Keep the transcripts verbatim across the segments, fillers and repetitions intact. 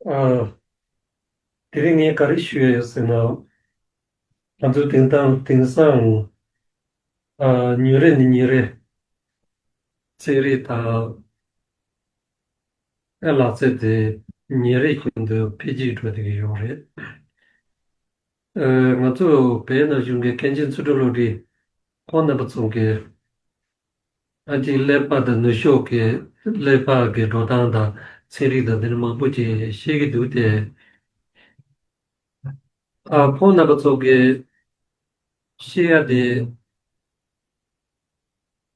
ཨ། དེ་རིང་ངས་ག་རེ་ཞུ་ཡ་ཡོད་ཟེར་ན། ང་ཚོ་དེང་དང་དེང་སང་ཨ་ཉིན་རེ་ནས་ཉིན་རེ་ཚན་རིག་དང་ཨ་ལག་རྩལ་དེ་ཉིན་རེ་བཞིན་དུ་འཕེལ་རྒྱས་འགྲོ་བསྡད་ཀྱི་ཡོད་རེད། ཨ་ང་ཚོ་བོད་ནང་བཞུགས་མཁན་མཁན་ཆེན་ཚུལ་ཁྲིམས་བློ་གྲོས་ཁོང་རྣམ་པ་ཚོ་གིས་ཨ་ཅིག་ཀླད་པ་དང་ནུབ་ཕྱོགས་ཀྱི་ཀླད་པ་གི་འགྲོ་སྟངས་དང་ཚན་རིག་དང་དེ་འདྲ་མང་པོ་ཅིག་བཤད་ཀྱི་འདུག་སྟེ། ཨ་ཁོང་རྣམ་པ་ཚོ་གིས་བཤད་ཡ་དེ་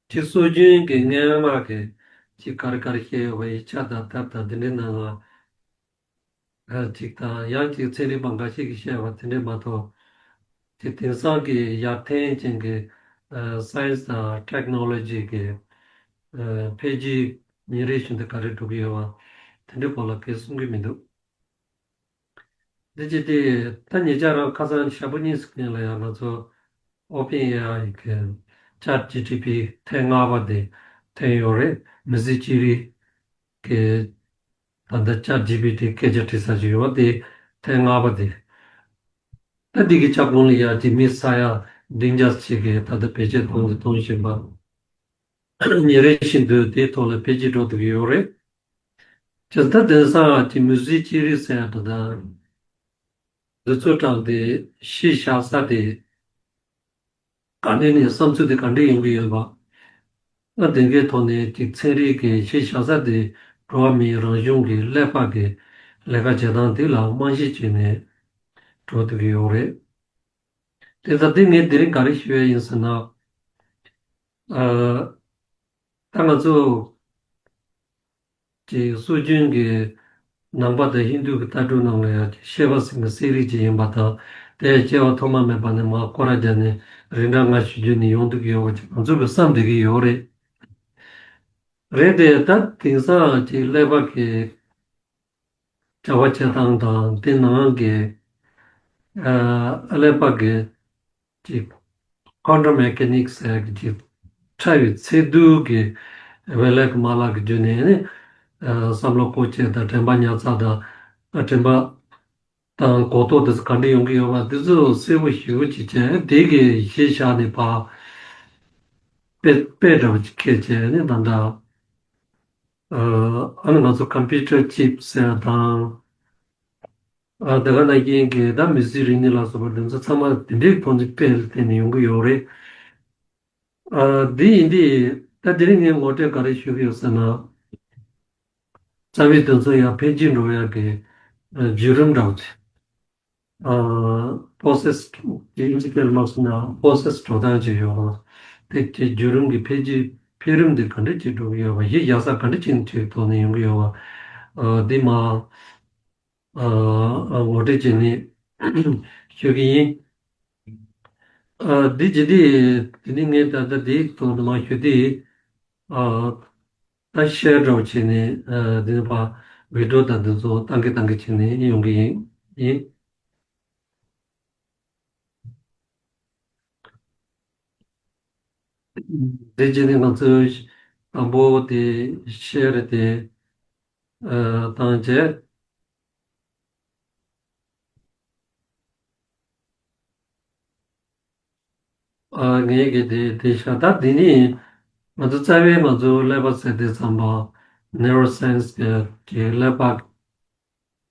ཅིག་སྲོལ་རྒྱུན་གྱི་སྔོན་མ་གི་ཅིག་ག་རེ་ག་རེ་བཤད་ཡོད་པ་ཡིག་ཆ་དང་དེབ་དང་དེ་འདྲའི་ནང་ལ་ཨ་ཅིག་དང་ཡང་ཅིག་ཚན་རིག་པ་འགའ་ཤས་ཀྱིས་བཤད་པ་དེ་འདྲས་མ་གཏོགས། དེ་དེང་སང་གི་ཡར་ཐོན་ཅན་གྱི་ཨ་སའེན་སི་དང་ཊེག་ནོ་ལོ་ཇི་གི་ཨ་འཕེལ་རྒྱས་ཉིན་རེ་བཞིན་དུ་ག་རེ་འགྲོ་གི་ཡོད་པ་དེ་འདྲའི་སྐོར་ལ་གང་ཡང་གསུང་གི་མི་འདུག་འདི་ཅི་སྟེ་ད་ཉེ་ཆར་རང་ཁ་སང་ཞག་པོ་གཉིས་ཙམ་སྔོན་ལ་ཡང་ང་ཚོ་ཨོ་པན་ཨེ་ཨའི་གི་ཅེཊ་ཇི་ཊི་པི་ཐེངས་ལྔ་པ་དེ་ཐོན་ཡོད་རེད། མི་སེར་སྤྱི་རིགས་ཀྱི་ད་ལྟ་ཅེཊ་ཇི་པི་ཊི་སྐད་ཆ་དྲི་ས་ཞིག་ཡོད་པ་དེ་ཐེངས་ལྔ་པ་དེ། ད་འདི་གི་ཁྱབ་ཁོངས་ལ་ཡང་ཅིག་མི་ས་ཡ་བདུན་བརྒྱ་ཅིག་གིས་ད་ལྟ་བེད་སྤྱོད་གཏོང་དུ་གཏོང་བཞིན་པ། ཉིན་རེ་བཞིན་དུ་དེའི་ཐོག་ལ་འཕེལ་རྒྱས་འགྲོ་ཐུབ་ཀྱི་ཡོད་རེད། བྱས་ཙང་ད་དེང་སང་གི་མི་སེར་སྤྱི་རིགས་ཟེར་ཡ་དེ་དང་། འདི་ཚོ་དྲངས་ཏེ་གཞི་བཞག་ས་དེ་ག་ནས་ནས་བསམ་ཚུལ་དེ་ག་འདྲས་ཡོང་གི་ཡོད་པ། ཨ་དེ་གའི་ཐོག་ནས་ཅིག་ཚན་རིག་གི་གཞི་བཞག་ས་དེ་འགྲོ་བ་མིའི་རང་གཞུང་གི་ཀླད་པ་གི་ལས་ཀ་བྱེད་སྟངས་དེ་ལ་རྨང་གཞི་བྱས་ནས་འགྲོ་ཐུབ་ཀྱི་ཡོད་རེད། དེ་ལྟར་དེ་ངས་དེ་རིང་ག་རེ་ཞུ་ཡ་ཡིན་ཟེར་ན། ཨ་ད་ང་ཚོ་ཅིག་སྲོལ་རྒྱུན་གྱི་ནང་པ་དང་ཧིན་རྡུ་གི་ལྟ་གྲུབ་ནང་ལ་ཡང་ཅིག་སྐྱེས་པ་ཟེར་མཁན་གསོ་རིག་ཅིག་ཡིན་པ་དང་། དེ་སྐྱེ་བ་ཐོག་མ་མེད་པ་ནས་མར་སྐོར་ར་བརྒྱབ་ནས་རིམ་གྲོ་ལྔ་ཞུ་རྒྱུ་ནས་ཡོང་འདུག་ཡོད་པ་ཅིག་ང་ཚོ་གིས་བསམ་བསྡད་ཀྱི་ཡོད་རེད། རེད་དེ་ད་དེང་སང་ཅིག་ཀླད་པ་གི་བྱ་བ་བྱེད་སྟངས་དང་དེ་ནང་གི་ཨ་ཀླད་པ་གི་ཅིག་ཁོ་ཊར་མེ་ཀེ་ནིག་ཟེར་གི་ཅིག་ཕྲ་བའི་ཚིག་སྡུད་ཀྱི་བེད་ལེགས་མ་ལག་གི་བརྒྱུད་ནས་ནི་ཨ་བསམ་བློ་འཁོར་བྱེད་དང་དྲན་པ་ཉར་ཚགས་དང་ཨ་དྲན་པ་དང་གོ་རྟོགས་དེ་ཚོ་ག་འདྲ་ཡོང་གི་ཡོད་པ་དེ་ཚོ་གསལ་པོ་ཞེ་པོ་ཅིག་བྱས། དེ་གི་གཞི་བཞག་ནས་ཕར་དཔེ་དཔེ་འདྲ་པོ་ཅིག་འཁྱེར་བྱས་ནི་ད་ལྟ་ཨ་ཨ་ནི་ང་ཚོ་ཀམ་པུ་ཊར་ཅིབ་ཟེར་བ་དང་། ཨ་དེ་ག་ནང་བཞིན་གྱི་ད་མི་སེར་རིག་གནས་ལ་སོགས་པ་དེ་ཚོ་ཚང་མ་དེ་འདྲའི་ཐོག་ནས་སྤེལ་བསྟན་ནས་ཡོང་གི་ཡོད་རེད། ཨ་འདི་ཡིན་དུས་ད་དེ་རིང་ངས་ངོ་སྤྲོད་ག་རེ་ཞུ་གི་ཡོད་ཟེར་ན། རྩ་བའི་དོན་ཚོ་ཡང་འཕེལ་རྒྱས་འགྲོ་ཡག་གི་ཨ་བརྒྱུད་རིམ་འདྲ་བོ་ཅིག་ཨ་པོ་སེ་སི་དེ་ཨིན་ཇི་སྐད་ལ་མ་སོང་ན་པོ་སེ་སི་འགྲོ་སྟངས་ཅིག་ཡོད་རེད། དེ་དེ་བརྒྱུད་རིམ་གྱི་འཕེལ་རྒྱས་འཕེལ་རིམ་དེ་ག་འདྲ་ཅིག་འགྲོ་གི་ཡོད་པ། གཞི་བཞག་ས་ག་འདྲ་ཅིག་ཅིག་ཐོག་ནས་ཡོང་གི་ཡོད་པ། ཨ་འདི་མ་ཨ་ངོ་སྤྲོད་བྱས་ནས་ཞུ་གི་ཡིན། ཨ་འདི་ཇི་འདི་དེ་ནི་ངས་ད་ལྟ་འདིའི་ཐོག་ཏུ་མ་ཞུ་དེ་ཨ་ད་ཤེར་འདྲ་བོ་བྱས་ནས་ཨ་འདི་ནི་ཕར་བི་ཌི་ཡོ་དང་འདི་ཚོ་བཏང་གི་བཏང་གི་བྱས་ནས་ཡོང་གི་ཡིན་ཡིན། དེ་བྱས་ནས་ང་ཚོས་དང་པོ་དེ་ཤེར་དེ་ཨ་བཏང་བྱས། ཨ་ངས་གི་དེ་དེ་ཤ་ད་དེ་ནི་ང་ཚོ་རྩ་བའི་ང་ཚོ་ཀླད་པ་ཟེར་དུས་ཙམ་པ་ནེ་རོ་སའེན་སི་གི་གི་ཀླད་པ་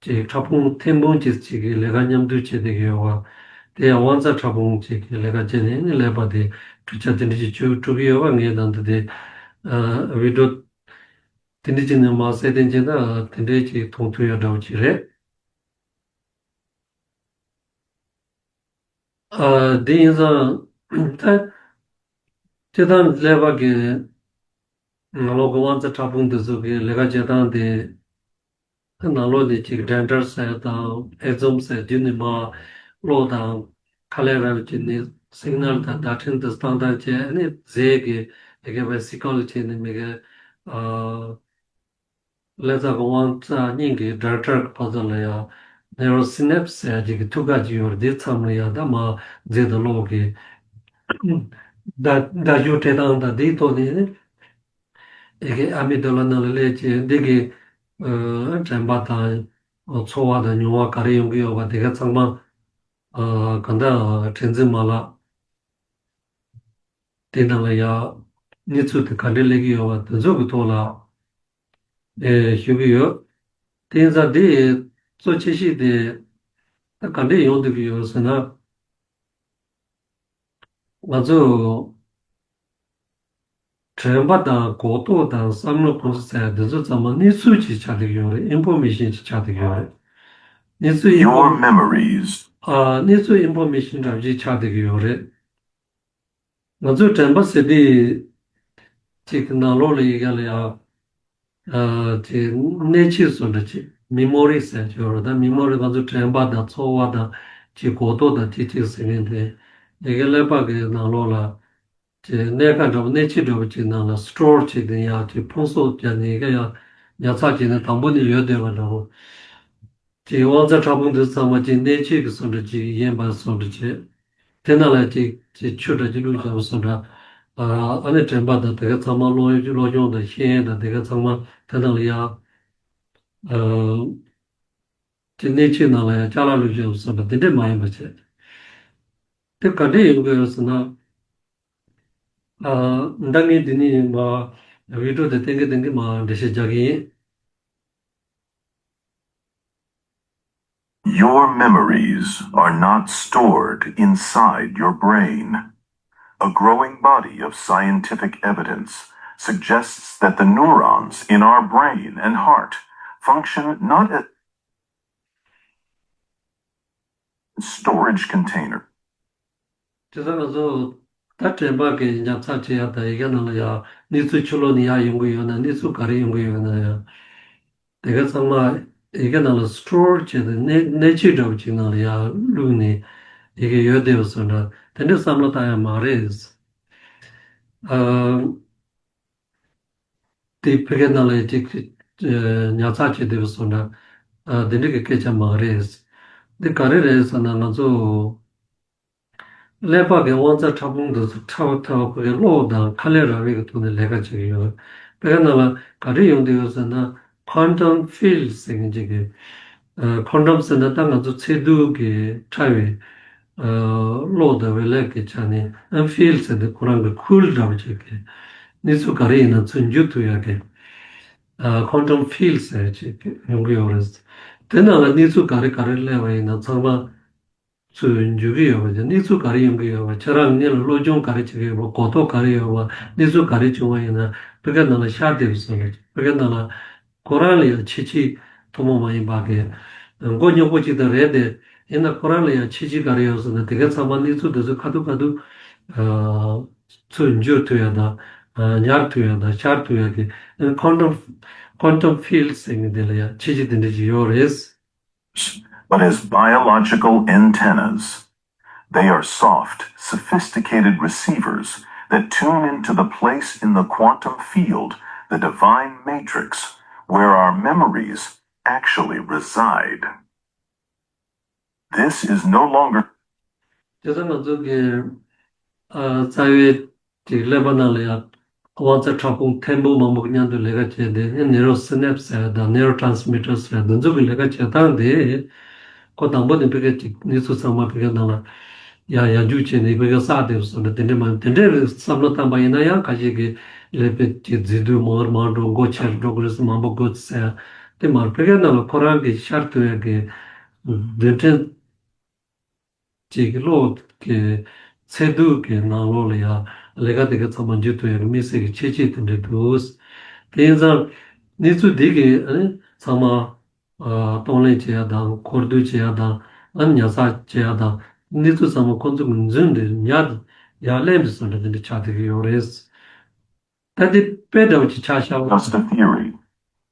ཅིག་ཕྲ་ཕུང་ཐེར་འབུམ་ཅིག་ཅིག་གི་ལས་ཀ་མཉམ་དུ་བྱེད་བསྡད་ཀྱི་ཡོད་པ། དེ་ཡང་དབང་རྩ་ཕྲ་ཕུང་ཅིག་གི་ལས་ཀ་བྱས་ནས་ནི་ཀླད་པ་དེ་འཕྲུལ་ཆས་དེ་འདྲ་ཅིག་བཅུག་འགྲོ་གི་ཡོད་པ། ངས་ད་ལྟ་དེ་ཨ་བི་ཌི་ཡོ་དེ་འདྲ་ཅིག་ནས་མར་གསལ་སྟོན་བྱས་ན་དེ་འདྲའི་ཅིག་མཐོང་ཐུབ་ཡ་འདྲ་བོ་ཅིག་རེད། ཨ་དེ་ཡིན་ཙང་ད་སྤྱིར་བཏང་ཀླད་པ་གི་ནང་ལོགས་ཀྱི་དབང་རྩ་ཕྲ་ཕུང་འདི་ཚོ་གི་ལས་ཀ་བྱེད་སྟངས་དེ་ནང་ལོགས་ནས་ཅིག་ཌེན་ཌྲིཊ་ཟེར་དང་ཨེག་སོམ་ཟེར་རྒྱུ་ནི་མར་གློ་དང་ཁ་ལས་ར་བ་ཅིག་ནས་སིག་ནལ་དང་བརྡ་འཕྲིན་དེ་བཏང་བཏང་བྱས་ནས་རྫས་ཀྱི་ཡི་གེ་བེ་སི་ཀལ་བྱས་ནས་མི་གི་ཨ། ཀླད་རྩ་གི་དབང་རྩ་གཉིས་ཀྱི་ཌི་རེག་ཊར་གྱི་བར་མཚམས་ལ་ཡང་ནེ་རོ་སི་ནེབ་སི་ཟེར་ཡ་ཅིག་གི་ཐུག་ཁ་ཅིག་ཡོད་རེད། དེའི་མཚམས་ལ་ཡང་ད་མར་རྫས་དང་གློག་གི་བརྡ་བརྡ་གཞུང་སྤྲད་སྟངས་དང་དེའི་ཐོག་ནས་ཨེ་ཀའི་ཨ་མི་ག་ཌ་ལ་ནང་ལ་སླེབས་བྱས་འདི་གི་ཨ་དྲན་པ་དང་ ཚོར་བ་དང་མྱོང་བ་ག་རེ་ཡོང་གི་ཡོད་པ་དེ་ག་ཚང་མ་གང་ལྟར་དྲན་འཛིན་མ་ལག་དེ་ནང་ལ་ཡང་གནས་ཚུལ་དེ་ག་འདྲས་སླེབས་ཀྱི་ཡོད་པ་དེ་ཚོ་གི་ཐོག་ལ་ཞུ་གི་ཡོད། དེ་ཡིན་ཙང་དེ་གཙོ་ཆེ་ཤོས་དེ་ད་ག་འདྲས་ཡོང་བསྡད་ཀྱི་ཡོད་ཟེར་ན། ང་ཚོ་དྲན་པ་དང་གོ་རྟོགས་དང་བསམ་བློ་ཁོང་ཚོ་ཟེར་ཡ་འདི་ཚོ་ཚང་མ་གནས་ཚུལ་ཅིག་ཆགས་བསྡད་ཀྱི་ཡོད་རེད། ཨིན་ཕོར་མེ་ཤིན་ཅིག་ཆགས་བསྡད་ཀྱི་ཡོད་རེད། གནས་ཚུལ་ཨིན་ཕོར་Your memories. ཨ་གནས་ཚུལ་ཨིན་ཕོར་མེ་ཤིན་འདྲ་བ་ཅིག་ཆགས་བསྡད་ཀྱི་ཡོད་རེད། ང་ཚོའི་དྲན་པ་ཟེར་དེ་ཅིག་གི་ནང་ལོགས་ལ་ཡི་གེ་ལ་ཡང་ཨ་ཅིག་གནད་ཆེ་བཟོ་འདྲ་ཅིག་མི་མོ་རི་ཟེར་གྱི་ཡོད་རེད། ད་མི་མོ་རི་ང་ཚོ་དྲན་པ་དང་ཚོར་བ་དང་ཅིག་གོ་རྟོགས་དང་ཅིག་ཅིག་ཟེར་མཁན་དེ་ཡི་གེ་ཀླད་པ་གི་ནང་ལོགས་ལ་ཅིག་གནད་ཁག་འདྲ་པོ་གནད་ཆེ་འདྲ་པོ་ཅིག་ནང་ལ་སི་ཊོར་བྱས་ཏེ་ཡང་ཅིག་ཕུང་གསོག་བརྒྱབ་ནས་ཡི་གེ་ཡང་ཉར་ཚགས་བྱས་ནས་དང་པོ་ནས་ཡོད་བསྡད་པ་འདྲ་པོ། ཅིག་དབང་རྩ་ཕྲ་ཕུང་དེ་ཚང་མ་ཅིག་གནད་ཆེ་གི་བཟོ་འདྲ་ཅིག་ཡིན་པ་བཟོ་འདྲ་བྱས། དེ་ནང་ལ་ཅིག་ཅིག་ཆུ་འདྲ་ཅིག་བླུགས་བཞག་པ་བཟོ་འདྲ། ཨ་ནི་དྲན་པ་དང་དེ་ག་ཚང་མ་བློ་བློ་སྦྱོང་དང་ཤེས་ཡོན་དང་དེ་ག་ཚང་མ་དེ་ནང་ལ་ཡང་ཅིག་གནད་ཆེ་ནང་ལ་ཡང་ཅ་ལག་བླུགས་བཞག་པ་བཟོ་འདྲ་དེ་འདྲས་མ་ཡིན་པ་བྱས། དེ་ག་འདྲས་ཡོང་གི་ཡོད་ཟེར་ན། ཨ་ད་ངས་འདི་ནས་མ་བི་ཌི་ཡོ་དེ་ཏན་གི་ཏན་གི་མ་འགྲེལ་བཤད་རྒྱག་གི་ཡིན། Your memories are not stored inside your brain. A growing body of scientific evidence suggests that the neurons in our brain and heart function not as storage container. དེ་ཚོ་ང་ཚོ་ད་དྲན་པ་གི་ཉར་ཚགས་བྱེད་ཡ་དང་ཡི་གེ་ནང་ལ་ཡ་གནས་ཚུལ་ཕྱི་ལོགས་ནས་ཡར་ཡོང་གི་ཡོད་ན་གནས་ཚུལ་ག་རེ་ཡོང་གི་ཡོད་ན་ཡ། དེ་ག་ཚང་མ་ཡི་གེ་ནང་ལ་སི་ཊོར་བྱས་ཏེ་གནས་གནས་ཆས་འདྲ་པོ་ཅིག་ནང་ལ་ཡར་བླུགས་ནས་ཡི་གེ་ཡོད་བསྡད་པ་བཟོ་འདྲ་དེ་འདྲའི་བསམ་བློ་བཏང་ཡ་མ་རེད། ཨ། དེ་ཕ་གི་ནང་ལ་ཅིག་ཉར་ཚགས་བྱེད་བསྡད་པ་བཟོ་འདྲ་དེ་འདྲ་གི་སྐད་ཆ་མ་རེད། འདི་ག་རེ་རེད་ཟེར་ན་ང་ཚོ་ཀླད་པ་གི་དབང་རྩ་ཕྲ་ཕུང་འདི་ཚོ་ཕྲ་བ་ཕྲ་བ་ཕ་གི་གློག་དང་ཁ་ལས་ར་བའི་གི་ཐོག་ནས་ལས་ཀ་བྱེད་ཀྱི་ཡོད། ཕ་གི་ནང་ལ་ག་རེ་ཡོང་བསྡད་ཡོད་ཟེར་ན་quantum field ཟེར་མཁན་ཅིག་གི་ཁོན་ཊམ་ཟེར་ན་ད་ང་ཚོ་ཚད་རྡུལ་གྱི་ཕྲ་བའི་གློག་དང་བེ་ལེབ་ཀྱི་ཆ་ནས་ཨ་ཕིལ་ཟེར་ཏེ་ཁོ་རང་གི་ཁུལ་འདྲ་བ་ཅིག་གི་གནས་ཚུལ་ག་རེ་ཡིན་ན་ཚུར་འཇུ་ཐུབ་ཡག་གི་ཁོན་ཊམ་ཕིལ་ཟེར་ཅིག་ཡོང་གི་ཡོད་རེད། དེ་ནང་ལ་གནས་ཚུལ་ག་རེ་ག་རེ་སླེབས་པ་ཡིན་ན་ཚང་མ་ཚུར་འཇུ་གི་ཡོད་པ་ཅིག་གནས་ཚུལ་ག་རེ་ཡོང་གི་ཡོད་པ་ཁྱེད་རང་གི་སྔོན་ལ་སློབ་སྦྱོང་ག་རེ་བྱེད་ཀྱི་ཡོད་པ་གོ་རྟོགས་ག་རེ་ཡོད་པ་གནས་ཚུལ་ག་རེ་བྱུང་བ་ཡིན་ན་ཕ་གི་ནང་ལ་ཤར་བསྡད་པ་བཟོ་འདྲ་ཅིག་ཕ་གི་ནང་ལ། ཁོ་རང་ལ་ཡང་ཕྱི་ཕྱིའི་ཐུན་མོང་མ་ཡིན་པ་གི་མགོ་རྙོག་པོ་ཅིག་དང་རེད་དེ། ཡིན་ན་ཁོ་རང་ལ་ཡང་ཕྱི་ཕྱི་ག་རེ་ཡོད་ཟེར་ན་དེ་གའི་ཚང་མ་གནས་ཚུལ་དེ་ཚོ་ཁ་ཐུག་ཁ་ཐུག་ཨ་ཚུར་འཇུ་ཐུབ་ཡ་དང་ཨ་ཉར་ཐུབ་ཡ་དང་ཤར་ཐུབ་ཡ་གི་ཨ་quantum quantum field ཟེར་མཁན་དེ་ལ་ཡང་ཕྱི་ཕྱི་དེ་འདྲ་ཅིག་ཡོད་རེད། But as biological antennas, they are soft, sophisticated receivers that tune into the place in the quantum field, the divine matrix, where our memories actually reside. This is no longer དེ་ཚོ་ང་ཚོ་གི་ཨ་རྩ་བའི་དེ་ཀླད་པ་ནང་ལ་ཡང་དབང་རྩ་ཕྲ་ཕུང་ཐེར་འབུམ་མང་པོ་མཉམ་དུ་ལས་ཀ་བྱས་ཏེ་ནེ་རོ་སི་ནེབ་སི་ཟེར་དང་ནེ་རོ་ཊ་རན་སི་མི་ཊར་ཟེར་འདི་ཚོ་གི་ལས་ཀ་བྱེད་སྟངས་དེ་ཁོ་དང་པོ་ནས་ཕ་གི་ཅིག་གནས་ཚུལ་ཚང་མ་ཕ་གི་ནང་ལ་ཡང་ཡང་འཇུག་བྱས་ནས་ཕ་གི་བསགས་བསྡད་པ་བཟོ་འདྲ་དེ་འདྲ་མ་དེ་འདྲའི་བསམ་བློ་བཏང་པ་ཡིན་ན་ཡང་ཁ་ཤས་ཀྱི་ཀླད་པའི་ཅིག་མཛེས་སྡུག་མང་རུ་མང་འགྲོ་མགོ་ཆེར་འགྲོ་གི་རེད་ཟེར་མང་པོ་དགོས་ཟེར་དེ་མ་རེད། ཕ་གི་ནང་ལ་ཁོ་རང་གི་ཤར་ཐུབ་ཡག་གི་རྡུལ་ཕྲན། ཅིག་གི་གློག་གི་ཚད་རྡུལ་གྱི་ནང་ལོགས་ལ་ཡང་ལས་ཀ་དེ་ག་ཚང་མ་འཇུ་ཐུབ་ཡག་གི་དམིགས་བསལ་གྱི་ཁྱད་ཆོས་དེ་འདྲ་འདུག་དེ་ཡིན་ཙང་གནས་ཚུལ་འདི་གི་ཨ་ནི་ཚང་མ་ཨ་གཏོང་ལེན་བྱེད་ཡག་དང་མཁོ་བསྡུ་བྱེད་ཡག་དང་ཨ་ནི་ཉར་ཚགས་བྱེད་ཡག་དང་གནས་ཚུལ་ཚང་མ་ཁོང་ཚོ་གི་རྫུན་དེ་ཉར་ཡར་ལེན་པའི་བཟོ་འདྲ་དེ་འདྲ་ཆགས་བསྡད་ཀྱི་ཡོད་རེད། ད་དེ་དཔེ་འདྲ་བོ་ཅིག་ཆ་བཞག་པ། Just a theory.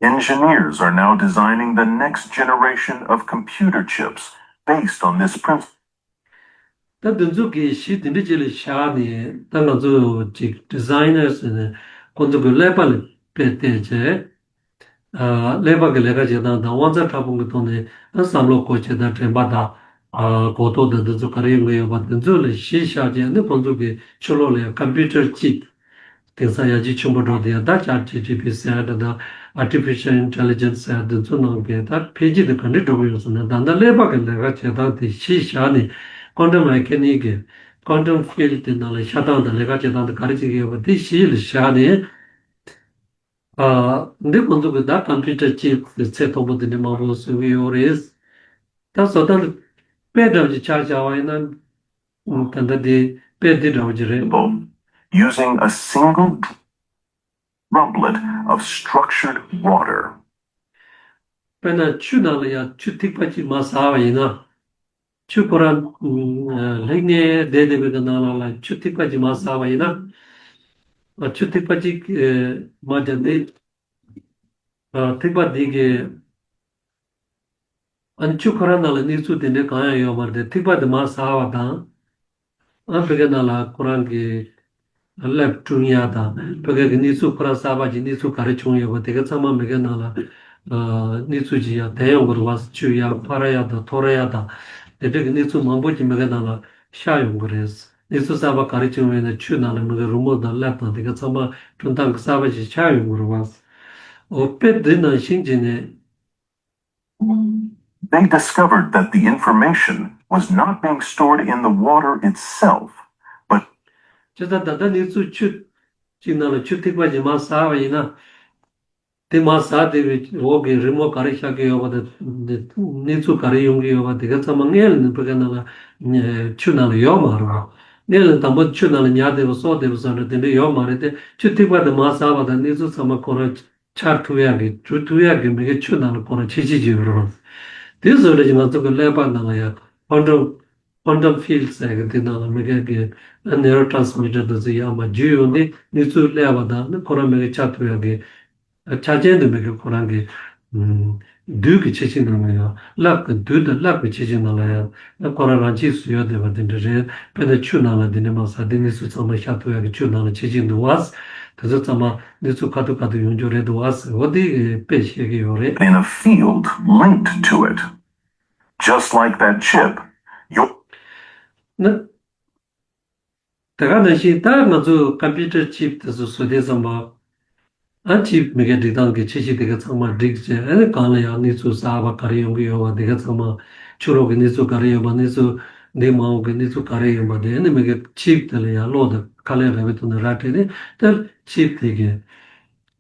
Engineers are now designing the next generation of computer chips based on this principle. ད་དེ་ཚོ་གི་གཞི་དེ་འདྲ་ཅིག་ལ་བཞག་ནས་ད་ང་ཚོ་ཅིག་ཌི་ཛའི་ནར་ཟེར་ནས་ཁོང་ཚོ་གི་ཀླད་པ་ལ་དཔེ་བལྟས་བྱས། ཀླད་པ་གི་ལས་ཀ་བྱེད་སྟངས་དང་དབང་རྩ་ཕྲ་ཕུང་གི་ཐོག་ནས་བསམ་བློ་འཁོར་བྱེད་སྟངས་དྲན་པ་དང་གོ་རྟོགས་དང་འདི་ཚོ་ག་རེ་ཡོང་གི་ཡོད་པ་འདི་ཚོ་ལ་གཞི་བཞག་བྱས་ནས་ཁོང་ཚོ་གི་ཕྱི་ལོགས་ལ་ཡང་ཀམ་པུ་ཊར་ཅིག་དེང་སང་ཡར་རྒྱས་ཆེན་པོ་འགྲོ་དེ་ཡང་ད་ཅེཊ་ཇི་ཊི་པི་ཟེར་ཡ་འདྲ་དང་ Artificial Intelligence ཟེར་འདི་ཚོ་ནང་གི་ད་འཕེལ་རྒྱས་དེ་ག་འདྲས་འགྲོ་གི་ཡོད་ཟེར་ན། ད་ལྟ་ཀླད་པ་གི་ལས་ཀ་བྱེད་སྟངས་དེ་གཞི་བཞག་ནས་Quantum Mechanics གི་Quantum Field དེ་ནང་ལ་ཤར་སྟངས་དང་ལས་ཀ་བྱེད་སྟངས་དེ་ག་རེ་བྱེད་ཀྱི་ཡོད་པ་དེ་གཞི་ལ་བཞག་ནས། ཨ། འདི་ཁོང་ཚོ་གི་ད་Computer Chip དེ་ཚད་མཐོན་པོ་དེ་འདྲ་མང་པོ་བཟོ་གི་ཡོད་རེད། ད་བཟོ་ལྟ་ལ་དཔེ་འདྲ་བོ་ཅིག་ཆ་བཞག་པ་ཡིན་ན། ད་ལྟ་དེ་དཔེ་འདི་འདྲ་བོ་ཅིག་རེད། Using a single droplet of structured water. དཔེར་ན་ཆུ་ནང་ལ་ཡང་ཆུ་ཐིགས་པ་གཅིག་མར་ཟགས་པ་ཡིན་ན། ཆུ་ཁོ་རང་ལྷིང་ནས་བསྡད་བསྡད་པའི་གི་ནང་ལ་ལ་ཆུ་ཐིགས་པ་གཅིག་མར་ཟགས་པ་ཡིན་ན། ཆུ་ཐིགས་པ་གཅིག་མར་བརྒྱབ་སྟེ། ཐིགས་པ་འདི་གི་ཨ་ནི་ཆུ་ཁོ་རང་ནང་ལ་གནས་ཚུལ་དེ་འདྲའི་གང་ཡང་ཡོད་མ་རེད་དེ། ཐིགས་པ་དེ་མར་ཟགས་པ་དང་། ཨ་ཕ་གི་ནང་ལ་ཁོ་རང་གི་ཀླད་པ་དཀྲུག་ཡ་དང་། ཕ་གི་གི་གནས་ཚུལ་ཁོ་རང་གསར་པ་ཅིག་གནས་ཚུལ་ག་རེ་བྱུང་ཡོད་པ་དེ་ག་ཚང་མ་མི་གི་ནང་ལ་གནས་ཚུལ་ཅིག་ཡང་ལྡན་ཡོང་གི་རེད་བ། ཆུ་ཡར་འཕར་ཡ་དང་འཐོར་ཡ་དང་། དེ་འདྲ་གི་གནས་ཚུལ་མང་པོ་ཅིག་མི་གི་ནང་ལ་ཤར་ཡོང་གི་རེད། གནས་ཚུལ་གསར་པ་ག་རེ་བྱུང་ཡོད་ན་ཆུ་ནང་ལ་མི་གི་རི་མོ་དང་ཀླད་པ་དང་དེ་ག་ཚང་མ་སྐྲུན་སྟངས་གི་གསར་པ་ཅིག་ཆགས་ཡོང་གི་རེད་བ། འོ་དཔེ་འདི་ནང་བཞིན་བྱས་ནས། They discovered that the information was not being stored in the water itself, but བྱས་ཙང་ད་ལྟ་གནས་ཚུལ་ཆུ་གཅིག་ནང་ལ་ཆུ་ཐིགས་པ་གཅིག་མར་ཟགས་པ་ཡིན་ན། དེ་མར་ཟགས་བསྡད་པའི་འོག་གི་རི་མོ་ག་རེ་ཤར་གྱི་ཡོད་པ་དང་། གནས་ཚུལ་ག་རེ་ཡོང་གི་ཡོད་པ་དེ་ག་ཚང་མ་སྔོན་ལ་ནི་ཕ་གི་ནང་ལ་ཆུ་ནང་ལ་ཡོད་མ་རེད་བ། སྔོན་ལ་དང་པོ་ཆུ་ནང་ལ་ཉར་བསྡད་པ་གསོག་བསྡད་པ་བཟོ་འདྲ་དེ་འདྲ་ཡོད་མ་རེད་དེ། ཆུ་ཐིགས་པ་དེ་མར་ཟགས་པ་དང་གནས་ཚུལ་ཚང་མ་ཁོ་རང་འཆར་ཐུབ་ཡག་གི་གྲུབ་ཐུབ་ཡག་གི་མི་གི་ཆུ་ནང་ལ་ཁོ་རང་ཁྱད་ཆོས་ཅིག་ཡོད་རེད་བ། དེ་བཟོ་འདྲ་ཅིག་ང་ཚོ་གི་ཀླད་པ་ནང་ལ་ཡང་Quantum Quantum Field ཟེར་གི་དེ་ནང་ལ་མི་གི་གི་Neurotransmitter དེ་ཚོ་ཡར་མར་རྒྱུས་ཡོང་སྟེ་གནས་ཚུལ་ཀླད་པ་དང་ནི་ཁོ་རང་མི་གི་འཆར་ཐུབ་ཡག་གི་ཆ་རྐྱེན་དེ་མི་གི་ཁོ་རང་གི་ཨུམ། རྡུལ་གྱི་ཁྱད་ཆོས་ནང་ལ་ཡང་ཀླད་ཀྱི་རྡུལ་དང་ཀླད་པའི་ཁྱད་ཆོས་ནང་ལ་ཡང་ན་ཁོ་རང་རང་ཆས་སུ་ཡོད་བསྡད་པ་དེ་འདྲ་རེད། དཔེར་ན་ཆུ་ནང་ལ་དེ་འདྲ་མར་ཟགས་དེ་གནས་ཚུལ་ཚང་མ་ཤར་ཐུབ་ཡག་གི་ཆུ་ནང་ལ་ཁྱད་ཆོས་འདུག་བ། དེ་ཚོ་ཚང་མ་གནས་ཚུལ་ཁ་ཐུག་ཁ་ཐུག་ཡོང་རྒྱུ་རེད་འདུག་བ་ཟེར་བ་དེ་དཔེ་བཤད་ཀྱི་ཡོད་རེད། In a field linked to it, just like that chip, your ན། དེ་ག་ནང་བཞིན་ད་ང་ཚོ་Computer Chip དེ་ཚོ་བཟོ་དུས་ཙམ་པ། ཨ་Chip མི་གའི་སྒྲིག་སྟངས་ཀྱི་ཁྱད་ཆོས་དེ་ག་ཚང་མ་སྒྲིག་བྱས། ཨ་ནི་གང་ལ་ཡང་གནས་ཚུལ་གསར་པ་ག་རེ་ཡོང་གི་ཡོད་པ་དེ་ག་ཚང་མ། ཕྱི་ལོགས་ཀྱི་གནས་ཚུལ་ག་རེ་ཡོད་པ། གནས་ཚུལ་འདི་མ་འོངས་ཀྱི་གནས་ཚུལ་ག་རེ་ཡོད་པ་དེ་ཨ་ནི་མི་གའི་Chip དེ་ལ་ཡང་གློག་དང་ཁ་ལས་ར་བའི་ཐོག་ནས་ར་སྤྲད་ནས་ད་Chip དེ་གའི།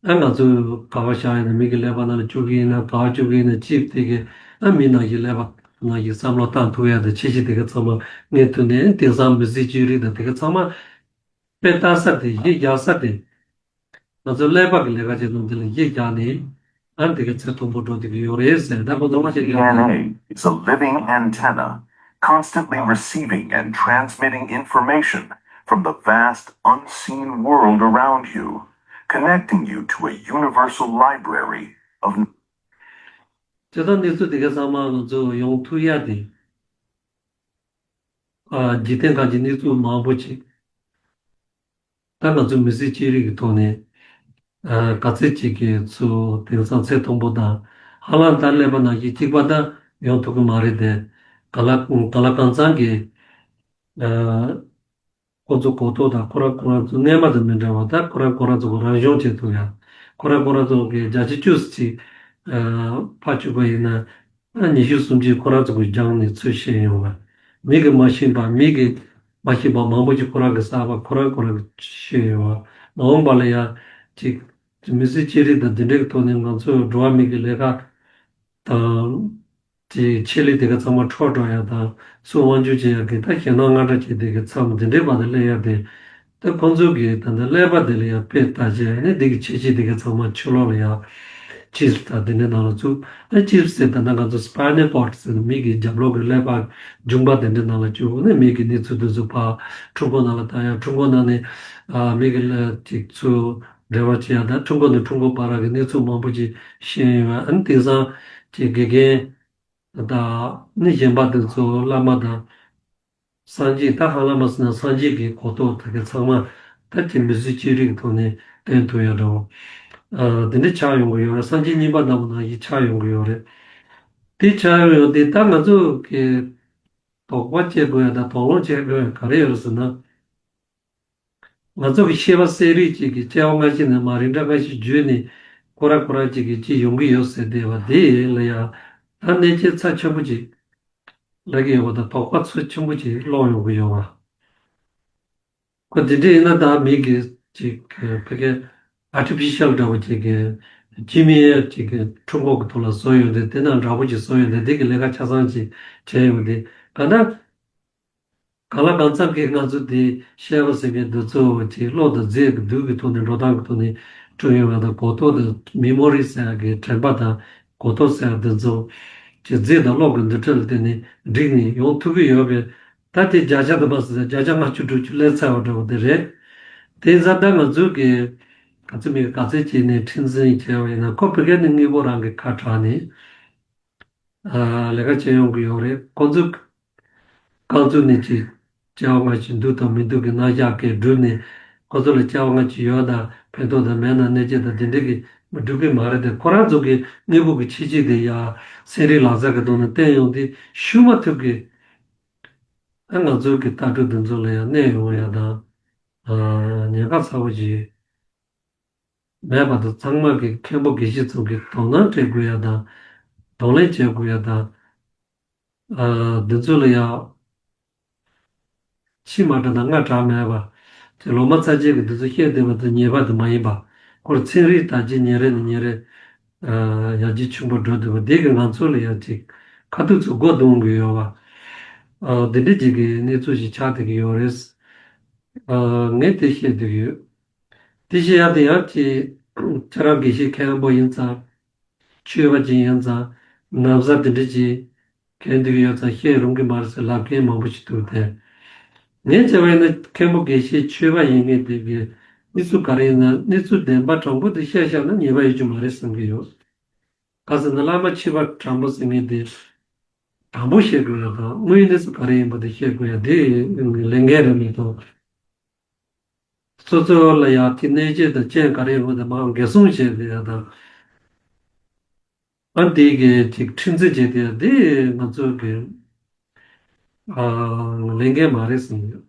ཨ་ང་ཚོས་ག་པར་བཞག་ཡིན་ན། མི་གི་ཀླད་པ་ནང་ལ་བཅུག་གི་ཡིན་ན། ག་པར་བཅུག་གི་ཡིན་ན། Chip དེ་གི་ཨ་མི་ནང་བཞིན་ཀླད་པ་ནང་བཞིན་བསམ་བློ་བཏང་ཐུབ་ཡ་དང་ཁྱད་ཆོས་དེ་ག་ཚང་མ་རྙེད་ཐུབ་ནས། དེང་སང་མི་ཚེའི་སྤྱོད་རིག་དང་དེ་ག་ཚང་མ་དཔེ་ལྟ་ས་དེ། གཞི་རྒྱག་ས་དེ། ང་ཚོ་ཀླད་པ་གི་ལས་ཀ་བྱེད་སྟངས་དེ་ལ་གཞི་བཞག་ནས། ཨ་དེ་ག་ཚད་མཐོན་པོ་འགྲོ་བསྡད་ཀྱི་ཡོད་རེད་ཟེར། ད་ཁོ་ཚོ་མ་བཤད་ཀྱི་ཡོད་རེད། D N A is a living antenna, constantly receiving and transmitting information from the vast, unseen world around you, connecting you to a universal library of བྱས་ཙང་གནས་ཚུལ་དེ་ག་ཚང་མ་ང་ཚོ་ཡོང་ཐུབ་ཡ་དེ། ཨ་འཇིག་རྟེན་ཁམས་ཀྱི་གནས་ཚུལ་མང་པོ་ཅིག་ད་ང་ཚོ་མི་ཚེ་སྤྱོད་རིག་གི་ཐོག་ནས། ཨ་ག་ཚོད་ཅིག་གི་ཚུལ་དེང་སང་ཚད་མཐོན་པོ་དང་། ཧ་ལམ་ད་ཀླད་པ་ནང་བཞིན་གཅིག་པ་ད་ཡོང་ཐུབ་ཀྱི་མ་རེད་དེ། ག་ལ་ག་ལ་གང་འཚམ་གྱི། ཨ་ཁོ་ཚོ་གོ་རྟོགས་དང་ཁོ་རང་ཁོ་རང་ཚོ་སྔས་མ་དང་མི་འདྲ་བ། ད་ཁོ་རང་ཁོ་རང་ཚོ་གི་རང་སྦྱོང་བྱེད་ཐུབ་ཡ། ཁོ་རང་ཁོ་རང་ཚོ་གི་བརྒྱ་ཆ་བཅུ་ཙམ་ཅིག་ཨ་ཕར་བཅུག་པ་ཡིན་ན། ཨ་ཉི་ཤུ་སུམ་ཅུ་ཁོ་རང་ཚོ་གི་སྦྱངས་ནས་ཚུར་ཤེས་ཡོང་བ། མི་གི་མ་ཤེས་པ། མི་གི་མ་ཤེས་པ་མང་པོ་ཅིག་ཁོ་རང་གི་གསར་པ་ཁོ་རང་ཁོ་རང་གི་ཤེས་ཡོང་བ། མ་འོངས་པ་ལ་ཡ་ཅིག་མི་ཚེ་སྤྱོད་རིག་དང་འདི་འདྲའི་གི་ཐོག་ནས་ང་ཚོས་འགྲོ་བ་མི་གི་ལས་ཀ་དང་། དེ་ཆེད་ལས་དེ་ག་ཚང་མ་འཕྲོ་འགྲོ་ཡ་དང་། སུ་དབང་སྒྱུར་བྱེད་ཡ་གི་ད་ཞེད་སྣང་དངངས་སྐྲག་བྱེད་དེ་གི་མཚམས་འདི་འདྲའི་བར་དུ་སླེབས་ཡ་དེ། ད་ཁོང་ཚོ་གི་ད་ལྟ་ཀླད་པ་དེ་ལ་ཡང་དཔེ་ལྟ་བྱས་ནས་འདི་གི་ཁྱད་ཆོས་དེ་ག་ཚང་མ་ཕྱི་ལོགས་ལ་ཡང་ཅིབ་དང་དེ་འདྲའི་ནང་ལ་བཙུགས། ཨ་ཅིབ་ཟེར་ད་ལྟ་ང་ཚོ་སྤའི་ནལ་ཀོཌ་ཟེར་ནས་མིག་གི་རྒྱབ་ལོགས་ཀྱི་ཀླད་པ་འབྱུང་པ་དེ་འདྲའི་ནང་ལ་བཅུག་ནས་མིག་གི་གནས་ཚུལ་དེ་ཚོ་ཕར་ཕྲུ་གུ་ནང་ལ་བཏང་ཡ། ཕྲུ་གུ་ནང་ནས་ཨ་མིག་གི་ཀླད་ཅིག་ཚུར་འབྲེལ་བ་བྱེད་ཡ་དང་། ཕྲུ་གུ་ནས་ཕྲུ་གུ་བར་གྱི་གནས་ཚུལ་མང་པོ་ཅིག་ཤེས་ཡོང་བ། ཨ་ནི་དེང་སང་ཅིག་དགེ་རྒན་དང་ནི་གཞན་པ་དེ་ཚོ་བླ་མ་དང་། སངས་རྒྱས་ད་ཧ་ལམ་ཟེར་ན་སངས་རྒྱས་ཀྱི་གོ་རྟོགས་དེ་ག་ཚང་མ་ད་ཅིག་མི་ཚེ་སྤྱོད་རིག་གི་ཐོག་ནས་སྟོན་ཐུབ་ཡ་འདྲ་བོ། ཨ་དེ་འདྲ་ཆགས་ཡོང་གི་ཡོད་རེད། སངས་རྒྱས་གཉིས་པ་ལྟ་བུ་ནང་བཞིན་ཆགས་ཡོང་གི་ཡོད་རེད། དེ་ཆགས་ཡོང་ཡོད་དེ་ད་ང་ཚོ་གི་དོགས་པ་བྱེད་དགོས་ཡ་དང་དོགས་སློང་བྱེད་དགོས་ཡ་ག་རེ་ཡོད་རེད་ཟེར་ན། ང་ཚོ་གི་ཤེས་པ་གསལ་རིག་ཅིག་གི་སྐྱེ་བ་སྔ་ཕྱི་ནས་མ་རིག་འདྲ་འགའ་ཞིག་བརྗོད་ནས། ཁོ་རང་ཁོ་རང་གཅིག་གིས་ཅི་ཡོང་གི་ཡོད་ཟེར་བསྡད་པ་དེ་ལ་ཡང་ད་གནས་ཆེན་ཚབས་ཆེན་པོ་ཅིག་ལབ་ཀྱི་ཡོད་པ་དང་དོགས་པ་ཚབས་ཆེན་པོ་ཅིག་སློང་ཡོང་གི་ཡོད་པ། ཁོ་དེ་འདྲ་ཡིན་ན་ད་མི་གི་ཅིག་ཕ་གི་ཨར་ཊི་ཕི་ཤལ་འདྲ་བོ་ཅིག་གི་ཅི་མི་ཡ་ཅིག་གི་ཁྲུན་ཁོག་གི་ཐོག་ལ་བཟོ་ཡོང་དུས་དེ་ན་འདྲ་པོ་ཅིག་བཟོ་ཡོང་དུས་དེ་གི་ལས་ཀ་ཆ་ཚང་ཅིག་བྱས་ཡོང་དུས་ག་ན། གང་ལ་གང་འཚམ་གྱིས་ང་ཚོ་འདི་བཤད་པ་ཟེར་མཁན་འདི་ཚོ་ཅིག་བློ་དང་རྫས་ཀྱི་རྡུལ་གྱི་ཐོག་ནས་འགྲོ་སྟངས་ཀྱི་ཐོག་ནས་བསྐྲུན་ཡོང་བ་དང་གོ་རྟོགས་དང་མེ་མོ་རི་ཟེར་ཡག་གི་དྲན་པ་དང་གོ་རྟོགས་ཟེར་ཡག་འདི་ཚོ་ཅིག་རྫས་དང་གློག་གི་འདུ་འཕྲིད་ལ་བརྟེན་ནས་འགྲིག་ནས་ཡོང་ཐུབ་ཀྱི་ཡོད་པས། ད་དེ་བརྒྱ་ཆ་དུ་མ་ཟེར་བརྒྱ་ཆ་ལྔ་བཅུ་དྲུག་ཅུ་སླེབས་ཚར་བ་འདྲ་བོ་དེ་རེད། དེ་ཡིན་ཙང་ད་ང་ཚོའི་གི་ག་ཚོད་མེད་ག་ཚོད་ཅིག་ནས་ཁྲིམས་འཛིན་བྱས་པ་ཡིན་ན་ཁོ་ཕ་གི་ནས་དངོས་པོ་རང་གི་ཁ་གྲགས་ནས། ལས་ཀ་བྱེད་ཡོང་གི་ཡོད་རེད། ཁོང་ཚོས་རྐང་བཙུགས་ནས་ཅིག་བྱ་བ་སྔ་ཕྱི་འདུག་དང་མི་འདུག་གི་རྣམ་གཞག་སྐད་བསྒྲུབས་ནས་ཁོང་ཚོ་ལ་བྱ་བ་སྔ་ཕྱི་ཡོད་དང་ཕན་ཐོགས་དང་མེད་ན་གནས་ཆེན་དང་དེ་འདྲ་གི་མི་སྒྲུབ་གི་མ་རེད་དེ། ཁོ་རང་ཚོ་གི་དངོས་པོ་གི་ཁྱད་ཆོས་དེ་ཡང་ཚན་རིག་ལག་རྩལ་གི་ཐོག་ནས་བསྟན་ཡོང་དུས་ཞུ་མ་ཐུབ་གི། ཨ་ང་ཚོ་གི་ལྟ་གྲུབ་འདི་ཚོ་ལ་ཡང་གནས་ཡོང་ཡ་དང་ཉེན་ཁ་ཚ་བོ་ཞིག་མེད་པ་དང་། ཚང་མ་གི་མཁན་པོ་དགེ་བཤེས་ཚོ་གི་དོ་སྣང་སྤྲད་དགོས་ཡ་དང་གདོང་ལེན་བྱེད་དགོས་ཡ་དང་། ཨ་འདི་ཚོ་ལ་ཡང་ཕྱི་མ་དྲག་དང་སྔ་དྲག་མེད་པ། དེ་ལོ་མ་ཚ་ཅན་གྱི་འདི་ཚོ་བཤད་བསྡད་པ་དེ་ཉེས་པ་དེ་མ་ཡིན་པ། ཁོར་ཚན་རིག་ལྟ་ཅི་ཉིན་རེ་ནས་ཉིན་རེ་ཡར་རྒྱས་ཆེན་པོ་འགྲོ་བསྡད་པ་འདི་གི་ང་ཚོ་ལ་ཡང་ཅིག་ཁ་ཐུག་ཚོ་སྒོ་རྡུང་གི་ཡོད་པ། འདི་འདྲ་ཅིག་གི་གནས་ཚུལ་ཞིག་ཆགས་བསྡད་ཀྱི་ཡོད་རེད། ངས་དེ་བཤད་བསྡད་ཀྱི་ཡོད། དེ་བཤད་ཡ་དེ་ཡང་ཅིག་ཁྱེད་རང་དགེ་བཤེས་མཁན་པོ་ཡིན་ཙང་། ཆོས་པ་ཅིག་ཡིན་ཙང་། ན་བཟའ་དེ་འདྲ་ཅིག་གྱོན་བསྡད་ཀྱི་ཡོད་ཙང་བཤད་རུང་གི་མ་རེད་ཟེར་ལབ་མཁན་མང་པོ་ཞིག་འདུག་སྟེ། ངས་བྱས་པ་ཡིན་ན་མཁན་པོ་དགེ་བཤེས་ཆོས་པ་ཡིན་མཁན་དེ་གི་གནས་ཚུལ་ག་རེ་ཡིན་ན་གནས་ཚུལ་བདེན་པ་དྲང་པོ་དེ་བཤད་བཞག་ན་ཉེས་པ་ཡོད་རྒྱུ་མ་རེད་བསམ་གྱི་ཡོད། ག་ཟེར་ན་བླ་མ་ཕྱི་པ་དྲང་པོ་ཟེར་མཁན་དེ་དྲང་པོ་བཤད་དགོས་ཡ་དང་དངོས་ཡོད་གནས་ཚུལ་ག་རེ་ཡིན་པ་དེ་བཤད་དགོས་ཡ་དེ་ལས་འགན་རེད་མ་གཏོགས། སོ་སོ་ལ་ཡང་དེ་གནས་བྱེད་དང་རྐྱེན་ག་རེ་ཡོང་དེ་མར་འགེབས་སྲུང་བྱས་ཏེ་ཡང་དང་། ཨ་འདི་གི་ཅིག་ཁྲིམས་འཛིན་བྱས་ཏེ་ཡང་འདི་ང་ཚོ་གི་ཨ་ལས་འགན་མ་རེད་ཟེར་ཡོད།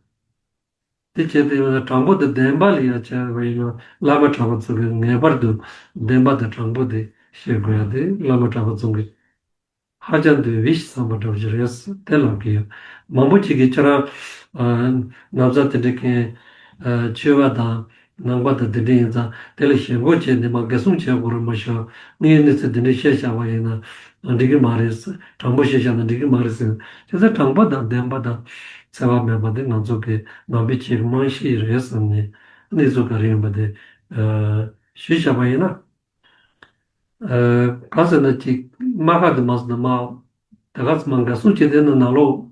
དེ་བྱས་ཏེ་ཡང་དྲང་པོ་དང་བདེན་པ་ལ་ཡང་བྱས་པ་ཡིན་ན་བླ་མ་གྲྭ་པ་ཚོ་གི་ངེས་པར་དུ་བདེན་པ་དང་དྲང་པོ་དེ་བཤད་དགོས་ཡ་དེ་བླ་མ་གྲྭ་པ་ཚོ་གི་ཧ་ཅང་དུ་བི་ཞིག་བསམ་པ་འདྲ་བོ་ཞིག་རེད་ཟེར་དེ་ལབ་ཀྱི་ཡོད། མང་པོ་ཅིག་གིས་ཁྱེད་རང་ན་བཟའ་དེ་འདྲ་མཁན་ཆོས་པ་དང་ནང་པ་དང་དེ་འདྲ་ཡིན་ཙང་དེ་ལ་ཞེན་ཁོག་བྱས་ནས་མར་འགེབས་སྲུང་བྱེད་དགོས་རེད་མ་གཞི་དངོས་ཡོད་གནས་ཚུལ་དེ་འདྲ་བཤད་བཞག་པ་ཡིན་ན་འགྲིག་གི་མ་རེད་ཟེར། དྲང་པོ་བཤད་བཞག་ན་འགྲིག་གི་མ་རེད་ཟེར། བྱས་ཙང་དྲང་པོ་དང་བདེན་པ་དང་འཚེ་བ་མེད་པ་དེ་ང་ཚོ་གི་ནང་པའི་ཆོས་ཀྱི་རྨང་གཞི་རེད་བསམ་ནས་གནས་ཚུལ་ག་རེ་ཡིན་པ་དེ་ཞུས་བཞག་པ་ཡིན་ན། ག་ཟེར་ན་ཅིག་རྨ་ཁ་དེ་མ་ཟེར་ན་མ། དེ་ག་ཚོད་མ་འགའ་སོང་བྱས་དེ་ན་ནང་ལོགས་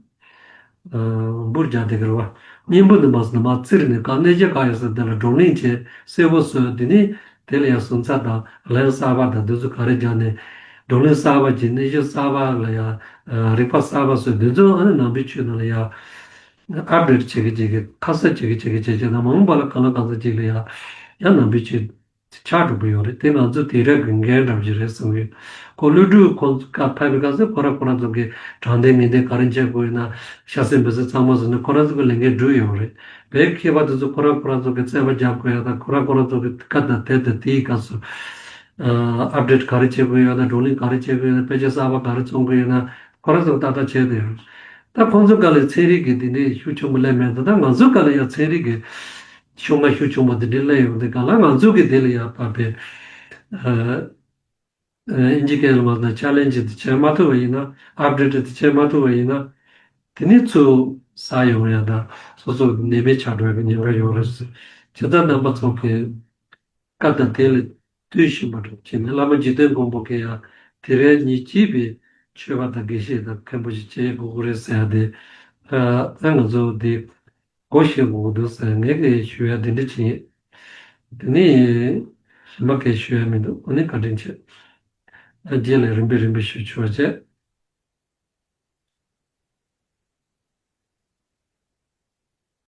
འབུར་རྒྱག་དེ་གར་བ། གཉེན་པོ་དེ་མ་ཟེར་ན་མ་བཙིར་ནས་ག་གནས་ཆེན་ག་ཡོད་ས་དེ་ལ་བགྲོ་གླེང་བྱས་གསལ་པོ་བཟོས། དེ་ནས་དེ་ལ་ཡང་སོང་ཚ་དང་ལན་གསར་པ་དང་དེ་ཚོ་ག་རེ་རྒྱག་ནས་བགྲོ་གླེང་གསར་པ་བྱས་གནས་ཆེན་གསར་པ་ལ་ཡང་རིག་པ་གསར་པ་བཟོས། དེ་ཚོ་ཨ་ནི་ནང་པའི་ཆོས་ནང་ལ་ཡང་ཨབ་ཌེ་ཊི་བྱེད་ཀྱི་བྱེད་ཀྱི་ཁ་གསབ་བྱེད་ཀྱི་བྱེད་ཀྱི་བྱེད་ཀྱི་ན་མ་འོངས་པ་ལ་གང་ལ་གང་འཚམ་ཅིག་ལ་ཡང་ཡང་ནང་པའི་ཆོས། ཆགས་འགྲོ་གི་ཡོད་རེད། དེ་ང་ཚོ་དེང་རབས་ཀྱི་འགན་འདྲ་བོ་ཞིག་རེད་བསམ་གྱི་ཡོད། ཁོ་ཀླུ་སྒྲུབ་ཁོང་ཚོ་བཀའ་ཕེབས་པའི་སྐབས་སུ་ཁོ་རང་ཁོ་རང་ཚོ་གི་དྲང་བདེན་ངེས་བདེན་ག་རེ་འཇལ་དགོས་ཡོད་ན་ཤ་ཟན་འབུ་ཟན་ཚང་མ་བཟོས་ནས་ཁོ་རང་ཚོ་གི་ལས་འགན་བསྒྲུབས་ཡོད་རེད། བོད་མཁས་པ་དེ་ཚོ་ཁོ་རང་ཁོ་རང་ཚོ་གི་རྩོད་པ་རྒྱག་དགོས་ཡ་དང་ཁོ་རང་ཁོ་རང་ཚོ་གི་བཀའ་དང་དེབ་དང་དེའི་སྐབས་སུ་ཨ་ཨབ་ཌེ་ཊི་ག་རེ་བྱེད་དགོས་ཡོད་ན་བགྲོ་གླེང་ག་རེ་བྱེད་དགོས་ཡོད་ན་དཔེ་ཆ་གསར་པ་ག་རེ་བཙོང་དགོས་ཡོད་ན་ཁོ་རང་ཚོ་གི་ཏག་ཏག་བྱས་ཏེ་ཡོད། ད་ཁོང་ཚོ་སྒང་ལ་ཚན་རིག་གི་དེ་འདྲའི་ཤུགས་ཆེན་པོ་སླེབས་མེད་ད་ད་ང་ཚོ་སྒང་ལ་ཡང་ཚན་རིག་གི་ཤུགས་ང་ཤུགས་ཆུང་བ་དེ་འདྲའི་སླེབས་ཡོང་དུས་གང་ལ་ང་ཚོ་གི་དེ་ལ་ཡང་བབས་པའི་ཨ་ཨིན་ཇི་སྐད་ལ་མ་ན་ཆེ་ལེན་ཇི་དེ་བྱེད་མ་ཐུབ་པ་ཡིན་ན་ཨབ་ཌེ་ཊི་དེ་བྱེད་མ་ཐུབ་པ་ཡིན་ན་དེ་ནི་ཚུར་ཟ་ཡོང་ཡ་དང་སོ་སོ་ནད་མེད་ཆགས་འགྲོ་བའི་ཉེན་ཁ་ཡོང་རེད་ཟེར། བྱས་ཙང་རྣམ་པ་ཚོ་གི་བཀའ་དང་དེ་ལ་ལྟོས་བཞིན་པ་འགྲོ་བྱས་ནས་བླ་མ་འཇིག་རྟེན་མགོན་པོ་གིས་ཡང་དེ་རིང་ཉིད་ཀྱིས་པའི་ཆོས་པ་དང་དགེ་བཤེས་དང་མཁན་པོ་ཞིག་བྱེད་དགོས་ཀྱི་རེད་ཟེར་ཡ་དེ་ཨ་ང་ཚོ་དེ། སྒོ་ཕྱེ་དགོས་ཀྱི་འདུག་ཟེར་ངས་ཀྱིས་ཞུ་ཡ་དེ་འདྲ་ཅིག་ཡིན། དེ་ནས་གཞན་པ་གས་ཞུ་ཡ་མི་འདུག་ཨ་ནི་བཀའ་དྲིན་ཆེ། ཨ་རྗེས་ལ་རིམ་པས་རིམ་པས་ཞུ་ཆོག་བྱས།